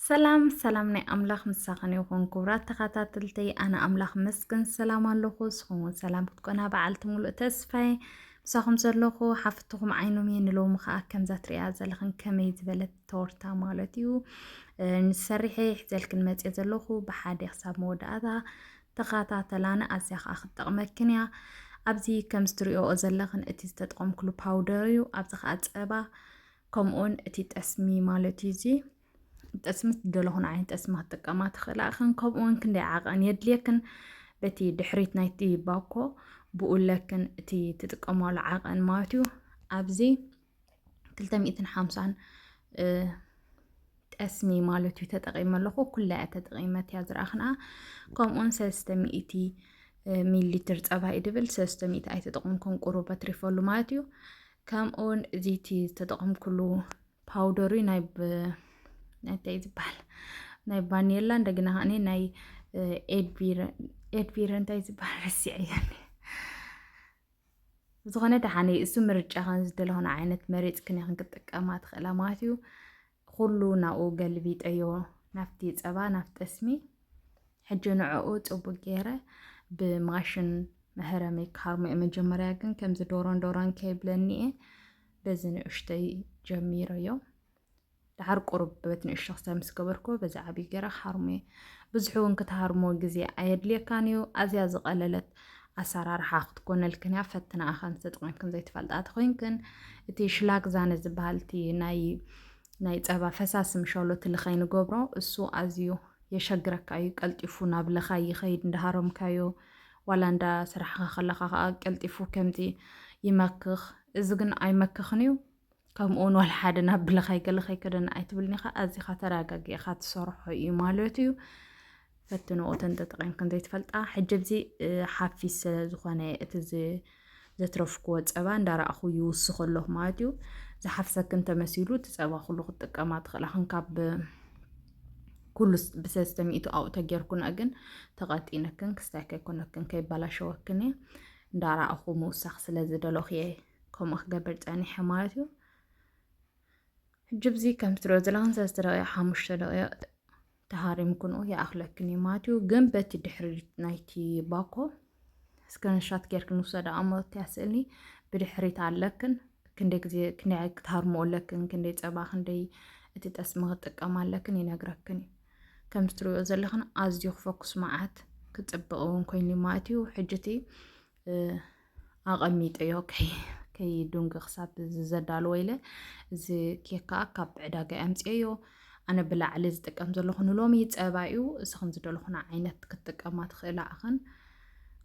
ሰላም ሰላም ናይ ኣምላኽ ምሳኽን ይኹን። ክቡራት ተኸታተልተይ፣ ኣነ ኣምላኽ መስገን ሰላም ኣለኹ። ንስኹም እውን ሰላም ክትኮና በዓልቲ ሙሉእ ተስፋይ። ምሳኹም ዘለኹ ሓፍትኹም ዓይኖም እየ። ንሎሚ ኸኣ ከምዛ ትሪኣ ዘለኽን ከመይ ዝበለት ቶርታ ማለት እዩ፣ እ፣ ንሰሪሐ ሒዘልክን መፅየ ዘለኹ። ብሓደ ክሳብ መወዳእታ ተኸታተላኒ፣ ኣዝያ ኸኣ ክትጠቕመክን እያ። ኣብዚ ከም ዝትሪኦ ዘለኽን እቲ ዝተጠቐምኩሉ ፓውደር እዩ። ኣብዚ ኸኣ ጸባ፣ ከምኡውን እቲ ጠስሚ ማለት እዩ። እዚ ጠስሚ ትደለኹን ዓይነት ጠስሚ ክትጥቀማ ትኽእላ ኢኽን። ከምኡውን ክንደይ ዓቐን የድልየክን፣ በቲ ድሕሪት ናይቲ ባኮ ብኡ ኣለክን እቲ ትጥቀማሉ ዓቐን ማለት እዩ። ኣብዚ ክልተ ሚእትን ሓምሳን፣ እ፣ ጠስሚ ማለት እዩ ተጠቒመ ኣለኹ። ኩላ እያ ተጠቒመት እያ ዝረኣኽንኣ። ከምኡውን ሰለስተ ሚእቲ ሚሊ ሊትር ጸባ እዩ ድብል፣ ሰለስተ ሚእቲ ኣይተጠቐምኩን፣ ቁሩብ ኣትሪፈሉ ማለት እዩ። ከምኡውን እዚ እቲ ዝተጠቐምኩሉ ፓውደር እዩ፣ ናይ ብ-፣ ናይ እንታይ ዝበሃል፣ ናይ ቫኒላ፣ እንደገና ከኣ ናይ፣ እ፣ ኤድቪረ-፣ ኤድቪረ እንታይ ዝበሃል ረሲዐዮ። ብዝኾነ ደሓነይ እሱ ምርጫኽን ዝደለኹን ዓይነት መሪጽክን ኢኽን ክትጥቀማ ትኽእላ ማለት እዩ። ኩሉ ናብኡ ገልቢጠዮ፣ ናብቲ ጸባ፣ ናብቲ ጠስሚ። ሕጂ ንዕኡ ጽቡቅ ገይረ ብማሽን መህረመይ ክሃርሞ እየ። መጀመርያ ግን ከምዚ ዶሮን ዶሮን ከይብለኒ እየ በዚ ንእሽተይ ጀሚረዮ። ደሓር ቁሩብ በቲ ንእሽቶ ክሳብ ምስ ገበርኩዎ በዚ ዓብዪ ገይረ ክሃርሞ እየ። ብዙሕ እውን ክትሃርሞ ግዜ ኣየድልየካን እዩ። ኣዝያ ዝቐለለት ኣሰራርሓ ክትኮነልክን እያ። ፈትና ኣኸን ተጠቒምክን ዘይትፈልጣ ተኾይንክን፣ እቲ ሽላግዛነ ዝበሃል እቲ ናይ፣ ናይ ጸባ ፈሳሲ ምሸሎ እቲ ልኻይ ንገብሮ፣ እሱ ኣዝዩ የሸግረካ እዩ። ቀልጢፉ ናብ ልኻይ ይኸይድ እንዳሃረምካዮ፣ ዋላ እንዳ ስራሕኻ ከለኻ ከኣ ቀልጢፉ ከምዚ ይመክኽ። እዚ ግን ኣይመክኽን እዩ። ከምኡ እውን ዋላ ሓደ ናብ ብልኻይ ገለ ከይከደኒ ኣይትብልኒ ኢኻ። ኣዚኻ ተረጋጊእኻ ትሰርሖ እዩ ማለት እዩ። ፈትንኦ፣ እተን ተጠቒምክን ዘይትፈልጣ። ሕጂ ኣብዚ፣ እ፣ ሓፊስ ስለ ዝኾነ እቲ ዝ-፣ ዘትረፍክዎ ጸባ እንዳረኣኹ ይውስኽ ኣለኹ ማለት እዩ። ዝሓፍሰክን ተመሲሉ እቲ ጸባ ኩሉ ክትጥቀማ ትኽእላ። ክን ካብ ኩሉ ስ-፣ ብሰለስተ ሚእቲ ኣብኡ ተጌርኩና ግን ተቐጢነክን ክስታይ ከይኮነክን ከይበላሸወክን እየ። እንዳረኣኹ ምውሳኽ ስለ ዝደለኹ እየ ከምኡ ክገብር ጸኒሐ ማለት እዩ። ሕጂ ብዚ ከም ትሪኦ ዘለኽን ሰለስተ ደቂቕ፣ ሓሙሽተ ደቂቕ ተሃሪምክንኡ ይኣኽለክን እዩ ማለት እዩ። ግን በቲ ድሕሪት ናይቲ ባኮ ስክሪንሻት ጌርክን ውሰዳ እሞ እቲያ ስእሊ ብድሕሪት ኣለክን። ክንደይ ግዜ፣ ክንደይ ክትሃርምኦ ኣለክን፣ ክንደይ ጸባ፣ ክንደይ እቲ ጠስሚ ክትጥቀማ ኣለክን ይነግረክን እዩ። ከም ትሪኦ ዘለኽን ኣዝዩ ክፈኩስ መዓት ክጽብቕ እውን ኮይኑ ማለት እዩ። ሕጂ እቲ፣ እ፣ ኣቐሚጠዮ ከይ-፣ ከይዱንግ ክሳብ እዚ ዘዳልዎ ኢለ። እዚ ኬክ ከኣ ካብ ዕዳጋ ኣምጽኤዮ። ኣነ ብላዕሊ ዝጥቀም ዘለኹ ንሎሚ ጸባ እዩ። እስኽን ዝደለኹና ዓይነት ክትጥቀማ ትኽእላ ኢኽን።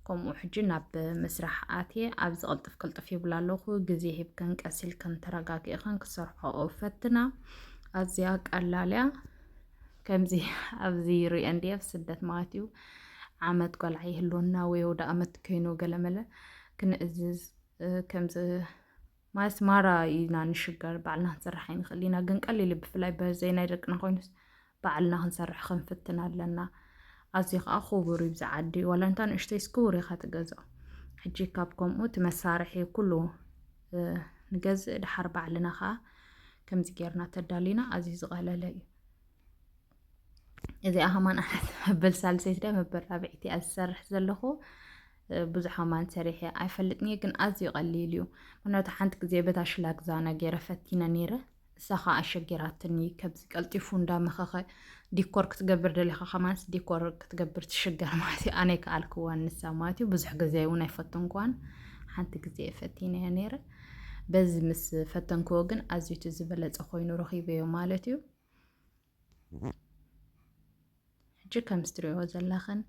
ከምኡ ሕጂ ናብ ምስራሕ ኣትየ። ኣብዚ ቅልጥፍ ቅልጥፍ ይብላ ኣለኹ። ግዜ ሂብክን ቀስ ኢልክን ተረጋጊእኽን ክትሰርሖኦ ፈትና። ኣዝያ ቀላል እያ። ከምዚ ኣብዚ ይርኦ እንድየ ኣብ ስደት ማለት እዩ። ዓመት ቆልዓ ይህልወና ወይ ወደ ዓመት ከይኑ ገለመለ ክንእዝዝ፣ እ፣ ከምዚ ማለት ማራ ኢና ንሽገር፣ ባዕልና ክንሰርሕ ኣይንኽእል ኢና። ግን ቀሊል እዩ፣ ብፍላይ በዘይ ናይ ደቅና ኮይኑስ ባዕልና ክንሰርሕ ክንፍትን ኣለና። ኣዝዩ ከዓ ክቡር እዩ ብዚ ዓዲ፣ ዋላ እንታ ንእሽተይስ ክቡር ኢኻ ትገዝኦ። ሕጂ ካብ ከምኡ እቲ መሳርሒ ኩሉ፣ እ፣ ንገዝእ፣ ድሓር ባዕልና ከዓ ከምዚ ጌርና ተዳሊና ኣዝዩ ዝቐለለ እዩ። እዚኣ ከማን ኣነት መበል ሳልሰይቲ ድያ መበል ራብዐይቲ እያ ዝሰርሕ ዘለኹ። እ፣ ብዙሕ ከማን ሰሪሐ ኣይፈልጥን እየ፣ ግን ኣዝዩ ቀሊል እዩ። ምክንያቱ ሓንቲ ግዜ በታ ሽላግዛነ ገይረ ፈቲነ ነይረ፣ እሳ ኸዓ ኣሸጊራትኒ። ከብዚ ቀልጢፉ እንዳመኸኸ ዲኮር ክትገብር ደሊኻ ከማንስ ዲኮር ክትገብር ትሽገር ማለት እዩ። ኣነ ኣይከኣልክዋን ንሳ ማለት እዩ። ብዙሕ ግዜ እውን ኣይፈተንክዋን፣ ሓንቲ ግዜ እየ ፈቲነያ ነይረ። በዚ ምስ ፈተንክዎ ግን ኣዝዩ እቲ ዝበለጸ ኮይኑ ረኺበዮ ማለት እዩ። ሕጂ ከም እትሪእዎ ዘለኽን፣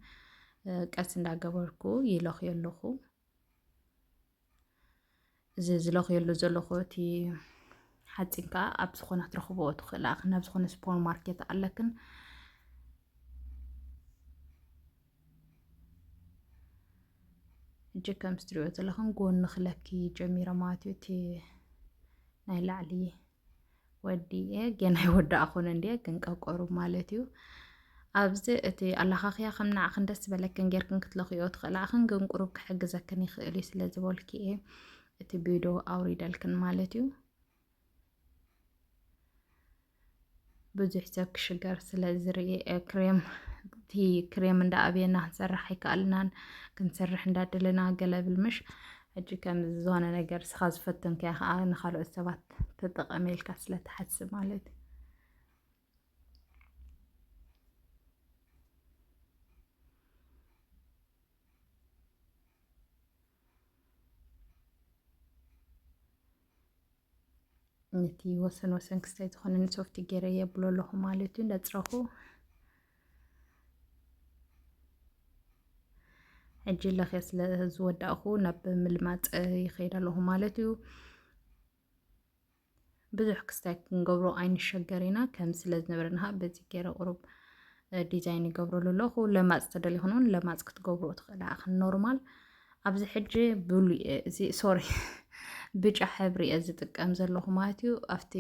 እ፣ ቀስ እንዳገበርኩ ይለኽዮ ኣለኹ። እዚ ዝለኽየሉ ዘለኹ እቲ ሓፂን ከዓ ኣብ ዝኾነ ክትረኽብኦ ትኽእላ ኢኽን፣ ናብ ዝኾነ ሱፐር ማርኬት ኣለክን። ሕጂ ከም እትሪእዎ ዘለኽን ጎኒ ክለኪ ጀሚረ ማለት እዩ። እቲ ናይ ላዕሊ ወዲኤ፣ ገና ኣይወዳእኹን እንድየ፣ ግን ቀቆሩ ማለት እዩ። ኣብዚ እቲ ኣላኻኽያ ከም ንዓኽን ደስ ዝበለክን ጌርክን ክትለኽዮ ትኽእላ ኢኽን፣ ግን ቁሩብ ክሕግዘክን ይኽእል እዩ ስለ ዝበልኪ እየ እቲ ቪድዮ ኣውሪደልክን ማለት እዩ። ብዙሕ ሰብ ክሽገር ስለ ዝርኢ፣ ክሬም፣ እቲ ክሬም እንዳኣበየና ክንሰርሕ ኣይከኣልናን፣ ክንሰርሕ እንዳደለና ገለ ብል ምሽ። ሕጂ ከም ዝኾነ ነገር ስኻ ዝፈተንካዮ ከዓ ንኻልኦት ሰባት ተጠቐመ ኢልካ ስለ ትሓስብ ማለት እዩ። ነቲ ወሰን ወሰን ክስታይ ዝኾነኒ ሶፍቲ ገይረ የብሎ ኣለኹ ማለት እዩ። እንዳፅረኹ ሕጂ ለኽየ ስለ ዝወዳእኹ ናብ ምልማፅ ይኸይድ ኣለኹ ማለት እዩ። ብዙሕ ክስታይ ክንገብሮ ኣይንሸገር ኢና። ከም ስለ ዝነበረና በዚ ገይረ ቁሩብ ዲዛይን ይገብረሉ ኣለኹ። ለማፅ ተደሊኹን እውን ለማፅ ክትገብርኦ ትኽእላ ኢኽን። ኖርማል ኣብዚ ሕጂ ብሉ እዚ ሶሪ ብጫ ሕብሪ እየ ዝጥቀም ዘለኹ ማለት እዩ። ኣብቲ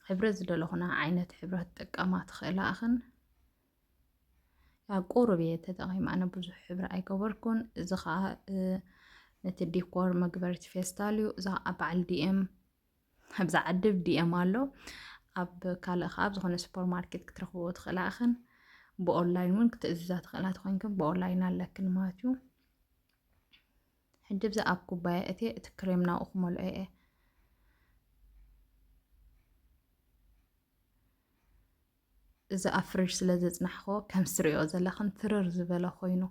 ሕብሪ ዝደለኹና ዓይነት ሕብሪ ክትጥቀማ ትኽእላ ኢኽን። ያ ቁሩብ እየ ተጠቒመ፣ ኣነ ብዙሕ ሕብሪ ኣይገበርኩን። እዚ ኸዓ ነቲ ዲኮር መግበርቲ ፌስታል እዩ። እዚ ኸዓ በዓል ዲኤም፣ ኣብዚ ዓዲ ብ ዲኤም ኣሎ። ኣብ ካልእ ኸዓ ኣብ ዝኾነ ሱፐርማርኬት ክትረኽብዎ ትኽእላ ኢኽን። ብኦንላይን እውን ክትእዝዛ ትኽእላ ተኾይንክን ብኦንላይን ኣለክን ማለት እዩ። ሕጂ ብዚ ኣብ ኩባያ እቲ እቲ ክሬም ናብኡ ክመልኦ እየ። እዚ ኣብ ፍሪጅ ስለ ዘጽናሕኮ ከም ስሪኦ ዘለኽን ትርር ዝበለ ኮይኑ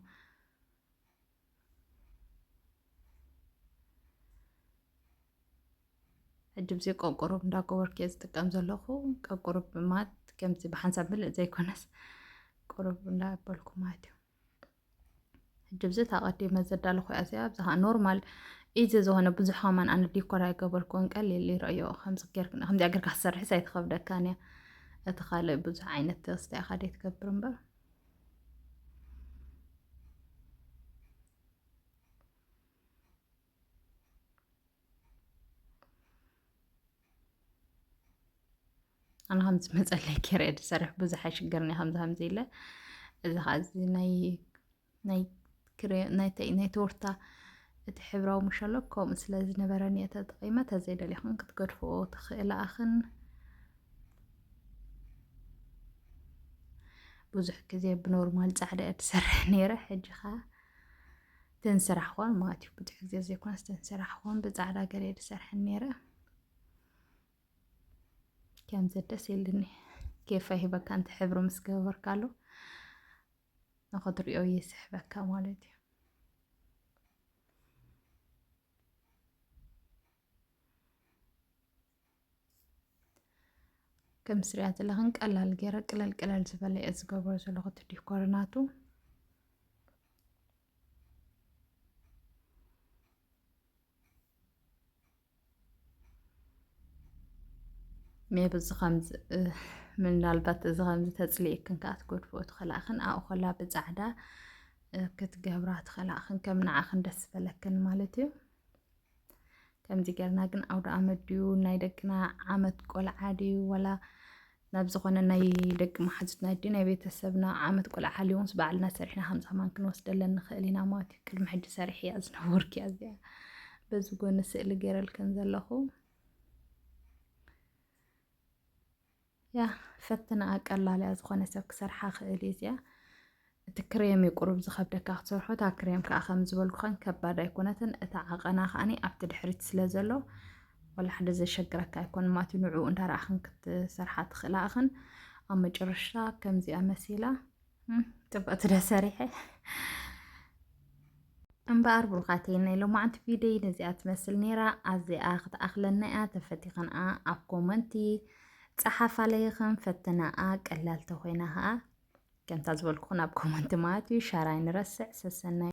ሕጂ ብዚ ቆቁሩብ እንዳገበርኩ እየ ዝጥቀም ዘለኹ። ቆቁሩብ ማለት ከምዚ ብሓንሳብ ምልእ ዘይኮነስ ቁሩብ እንዳበልኩ ማለት እዩ። ሕጂ ብዚ ተቐዲመ ዘዳለኹ እያ እዚኣ። ብዚ ከዓ ኖርማል ኢዚ ዝኾነ ብዙሕ ከማን ኣነ ዲኮር ኣይገበርኩን። ቀሊል ይረዮ ከምዚ ጌርክን ከምዚኣ ጌርካ ክትሰርሕስ ኣይትኸብደካን እያ። እቲ ካልእ ብዙሕ ዓይነት ተስታ ኢኻ ደይ ትገብር እምበር። ኣነ ከምዚ መጸለይ ኬረ ድሰርሕ ብዙሕ ኣይሽገርኒ ከምዚ ከምዚ ኢለ። እዚ ከዓ እዚ ናይ ናይ ክሬ ናይ ተይ ናይ ቶርታ እቲ ሕብራዊ ምሸሎ ከምኡ ስለ ዝነበረኒ እየ ተጠቒመ። ተዘይደሊኽን ክትገድፍኦ ትኽእላ ኣኽን። ብዙሕ ግዜ ብኖርማል ጻዕዳ እየ ትሰርሕ ነይረ። ሕጂ ኸዓ ተንስራሕ ኾን ማለት እዩ። ብዙሕ ግዜ ዘይኮነስ ተንስራሕ ኾን ብጻዕዳ ገለ እየ ትሰርሐን ነይረ። ከምዚ ደስ ኢልኒ ኬፍ ኣይህበካ እንተ ሕብሪ ምስ ገበርካሉ ንኽትሪኦ ይስሕበካ ማለት እዩ። ከም ስሪያ ዘለኽን ቀላል ገይረ ቅለል ቅለል ዝበለ እየ ዝገብሮ ዘለኹ እቲ ዲኮር ናቱ። ሜቢ እዚ ከምዚ ምናልባት እዚ ከምዚ ተፅሊእክን ከዓ ትጎድፍኦ ትኽእላ እኽን ኣብኡ ከላ ብፃዕዳ ክትገብራ ትኽእላ እኽን ከም ንዓኽን ደስ ዝበለክን ማለት እዩ። ከምዚ ጌርና ግን ኣውደ ኣመት ድዩ ናይ ደቅና ዓመት ቆልዓ ድዩ ወላ ናብ ዝኾነ ናይ ደቂ መሓዙትና ድዩ ናይ ቤተሰብና ዓመት ቆልዓ ሃልዩ ምስ ባዕልና ሰሪሕና ከምዚ ከማን ክንወስደለን ንኽእል ኢና ማለት እዩ። ቅድሚ ሕጂ ሰሪሐያ ዝነበርኩ እያ እዚኣ በዚ ጎኒ ስእሊ ገይረልክን ዘለኹ። ያ ፈትንኣ ቀላል እያ፣ ዝኾነ ሰብ ክሰርሓ ክእል እዩ እዚኣ። እቲ ክሬም እዩ ቁሩብ ዝኸብደካ ክትሰርሖ፣ እታ ክሬም ከዓ ከም ዝበልኩኸን ከባድ ኣይኮነትን። እታ ዓቐና ከዓኒ ኣብቲ ድሕሪት ስለ ዘሎ ዋላ ሓደ ዘሸግረካ ኣይኮን ማለት እዩ። ንዕኡ እንዳረኣኽን ክትሰርሓ ትኽእላ እኽን። ኣብ መጨረሽታ ከምዚኣ መሲላ እም፣ ጽብቕቲ ዶ ሰሪሐ። እምበኣር ብሩኻተይ ናይ ሎማዓንቲ ቪድዮ ነዚኣ ትመስል ነይራ። ኣዚኣ ክትኣኽለና እያ። ተፈቲኽንኣ ኣብ ኮመንቲ ጸሓፋለይኽን ፈትናኣ ቀላል ተኾይና ኸኣ ከምታ ዝበልኩኽን ኣብ ኮመንቲ ማለት እዩ። ሻር ኣይንረስዕ። ሰሰናዩ።